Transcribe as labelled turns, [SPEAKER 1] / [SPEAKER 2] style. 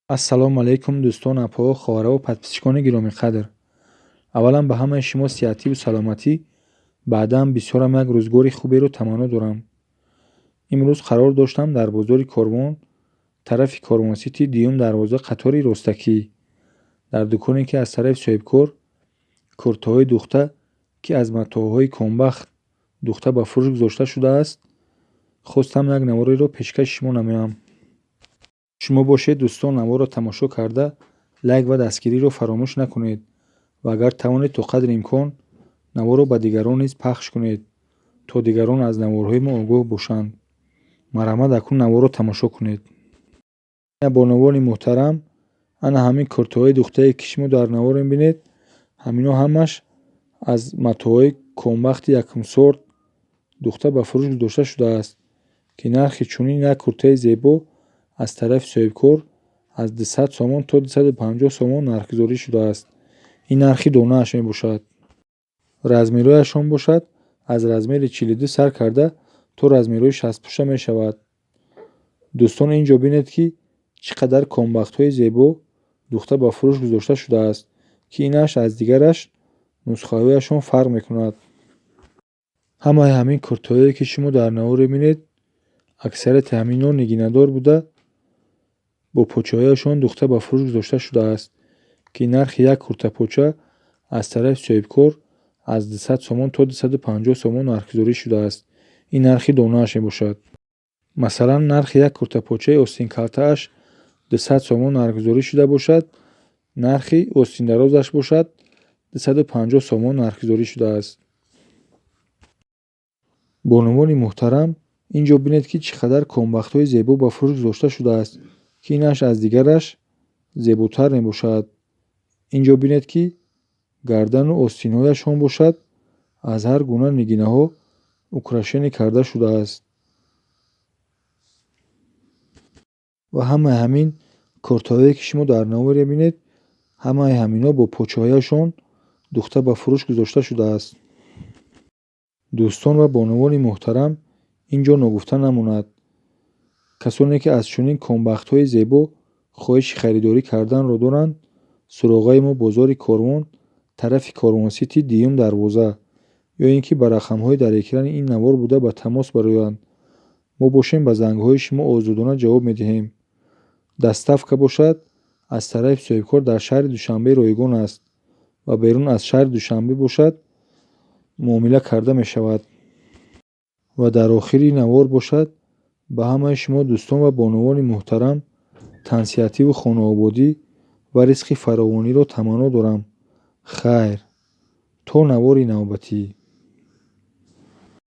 [SPEAKER 1] Ассалому алайкум, дӯстон, апаҳо, хоҳараву подписчикони гиромиқадр. Аввалан, ба ҳамаи шумо сиҳативу саломатӣ, баъдан бисёрам як рӯзгори хуберо таманно дорам. Имрӯз қарор доштам дар бозори Корвон, тарафи Корвонсити, дуюм дарвоза, қатори ростакӣ, дар дуконе, ки аз тарафи соҳибкор куртаҳои духта, ки аз матоъҳои комбахт духта ба фурӯш гузошта шудааст, хостам як навореро пешкаши шумо намоям. Шумо бошед, дӯстон, наворро тамошо карда, лайк ва дастгириро фаромӯш накунед ва агар тавонед, то қадри имкон наворро ба дигарон низ пахш кунед, то дигарон аз наворҳои мо огоҳ бошанд. Марҳамат, акнун наворро тамошо кунед. Ина, бонувони муҳтарам, ана ҳамин куртаҳои духтае, ки шумо дар навор мебинед, ҳамино ҳамаш аз матоъҳои комбахти якумсорт духта ба фурӯш гузошта шудааст, ки нархи чунин як куртаи зебо аз тарафи соҳибкор аз 200 сомон то 250 сомон нархгузорӣ шудааст. Ин нархи донааш мебошад. Размерҳояшон бошад, аз размери 42 сар карда то размерҳои шастпӯша мешавад. Дӯстон, ин ҷо бинед, ки чӣ қадар комбахтҳои зебо духта ба фурӯш гузошта шудааст, ки инаш аз дигараш нусхаҳояшон фарқ мекунад. Ҳамаи ҳамин куртаҳое, ки шумо дар навор мебинед, аксарияти ҳаминҳо нигинадор буда, бо почаҳояшон духта ба фурӯш гузошта шудааст, ки нархи як куртапоча аз тарафи соҳибкор аз 200 сомон то 250 сомон нархгузорӣ шудааст. Ин нархи донааш мебошад. Масалан, нархи як куртапочаи остинкалтааш 200 сомон нархгузорӣ шуда бошад, нархи остиндарозаш бошад, 250 сомон нархгузорӣ шудааст. Бонувони муҳтарам, ин ҷо бинед, ки чӣ қадар комбахтҳои зебо ба фурӯш гузошта шудааст, ки инаш аз дигараш зеботар мебошад. Ин ҷо бинед, ки гардану остинҳояшон бошад, аз ҳар гуна нигинаҳо украшение карда шудааст. Ва ҳамаи ҳамин куртаҳое, ки шумо дар навор мебинед, ҳамаи ҳаминҳо бо почаҳояшон духта ба фурӯш гузошта шудааст. Дӯстон ва бонувони муҳтарам, ин ҷо ногуфта намонад, касоне, ки аз чунин комбахтҳои зебо хоҳиши харидорӣ карданро доранд, суроғаи мо бозори Корвон, тарафи Корвонсити, дуюм дарвоза, ё ин ки ба рақамҳои дар экрани ин навор буда ба тамос бароянд. Мо бошем, ба зангҳои шумо озодона ҷавоб медиҳем. Доставка бошад, аз тарафи соҳибкор дар шаҳри Душанбе ройгон аст ва берун аз шаҳри Душанбе бошад, муомила карда мешавад. Ва дар охири навор бошад, ба ҳамаи шумо дӯстон ва бонувони муҳтарам тансиҳативу хонаободӣ ва ризқи фаровониро таманно дорам. Хайр, то навори навбатӣ.